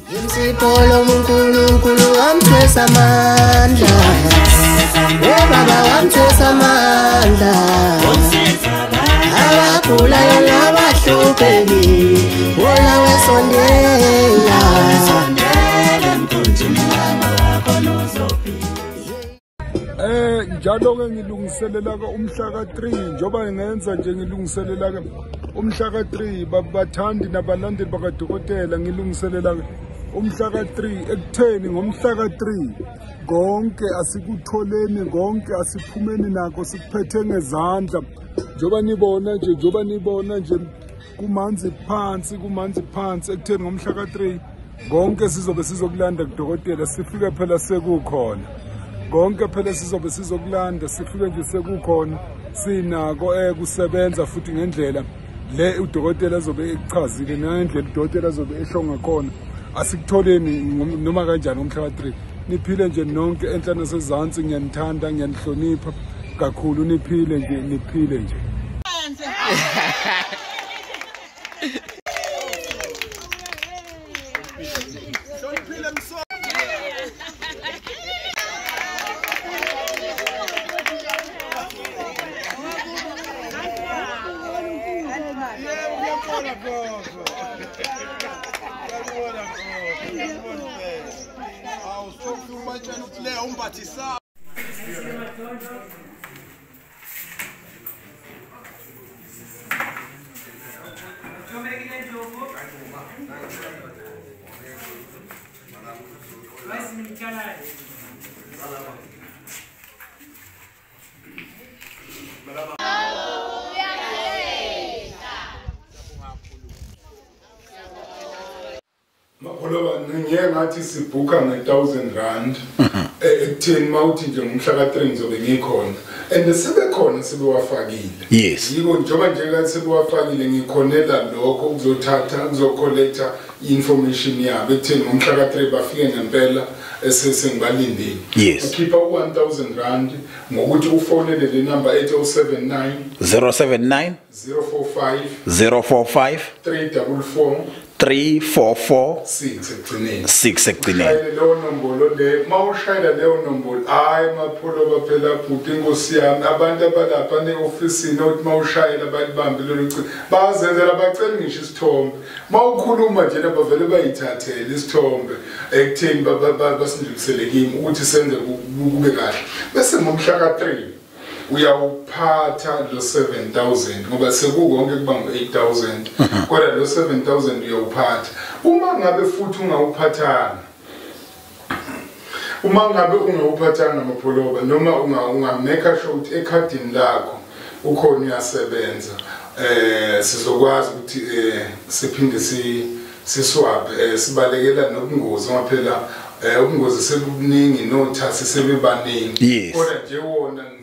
Imsipolo uNkulunkulu wamthwesa amandla. Baba wamthwesa amandla. Abagulayo nabahlupheki, wona wesondela. Njalo ke ngilungiselela ke umhla ka3 njoba ngenza nje ngilungiselela ke umhla ka3 babathandi nabalandeli bakadokotela ngilungiselela ke umhla ka3 ekutheni ngomhla ka3 konke asikutholeni konke asiphumeni nako sikuphethe ngezandla njoba nibona nje kumanzi phansi ekutheni ngomhla ka3 konke sizobe sizokulanda kudokotela sifike phela sekukhona konke phela sizobe sizokulanda sifike nje sekukhona sinako kusebenza futhi ngendlela le udokotela azobe ekuchazile ngendlela udokotela azobe ehlonga khona asikutholeni noma kanjani ngomhla ka3 niphile nje nonke enhla nasezantsi ngiyanithanda ngiyanihlonipha kakhulu niphile nje Ngiye ngathi sibhuka nge-1000 rand ekutheni mawuthi nje ngomhla ka3 ngizobe ngikhona and sebekhona sebewafakile. Yes. Yiko njengoba nje kathi sebewafakile ngikhonela lokho ukuzothatha ukuzocollecta information yabo ekutheni ngomhla ka3 bafike ngempela esesengibalindile. Yes. Ukhipha u1000 rand ngokuthi ufonele le number 8079 079 045 045 344 344 6 ekugcineni 6 ekugcineni. Ushayele leyo nombolo le mawushayela leyo nombolo hayi mapholo baphela bhuti inkosi yami abantu abalapha ne-ofisini othi mawushayela balibambe lelo cingo bazenzela bacela ngisho isithombe mawukhuluma nje bavele bayithathele isithombe ekutheni basindlulisele kimi ukuthi senze kube kahle bese ngomhla ka3 uyawuphatha lo 7000 ngoba sekukonke kuba ngu8000 kodwa lo 7000 uyawuphatha uma ngabe futhi ungawuphathanga mapholoba noma ungamake sure ukuthi ekhadini lakho ukhona uyasebenza sizokwazi ukuthi siphinde siswap sibalekela nobungozi ngoba phela ubungozi sebuningi nothasi sebebaningi kodwa nje wona ngomhla.